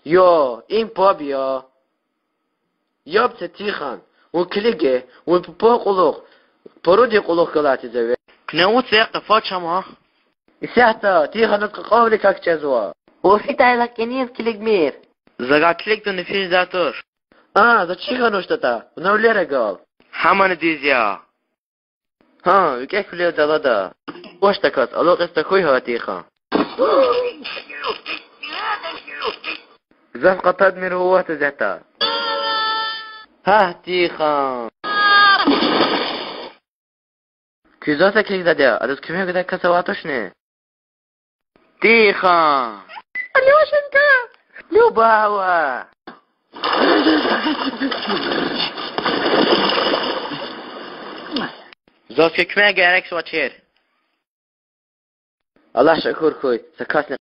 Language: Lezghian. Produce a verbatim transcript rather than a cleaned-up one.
Йо, им паб я. Яб це, Тихан, вун килиг, вун папа кьулухъ, парудин кьулухъ галай тизве. Куьне вуч це, къе фад чама. Исятда Тиханаз кьакьанвиликай кичӀезва. Вун фидайла кӀаниз килигмир. За гьа килигда, нефис жедай туш. А, за чи хьануштатӀа, вуна вилер агал. Гьамани дуьз я. Гьа, викӀегь вилер далада. Вучда кас, алукьиз тахьуй гьа, Тихан. Заз къатадмир ватӀа zetда. Гьа, Тихан. Куьн заз са килигзавайди я, адаз куьмек гудай кас авай тушни? Тихан. Алёшенька! Любава! Заз куь куьмек герек авачир. Аллагь шукур хьуй, са касни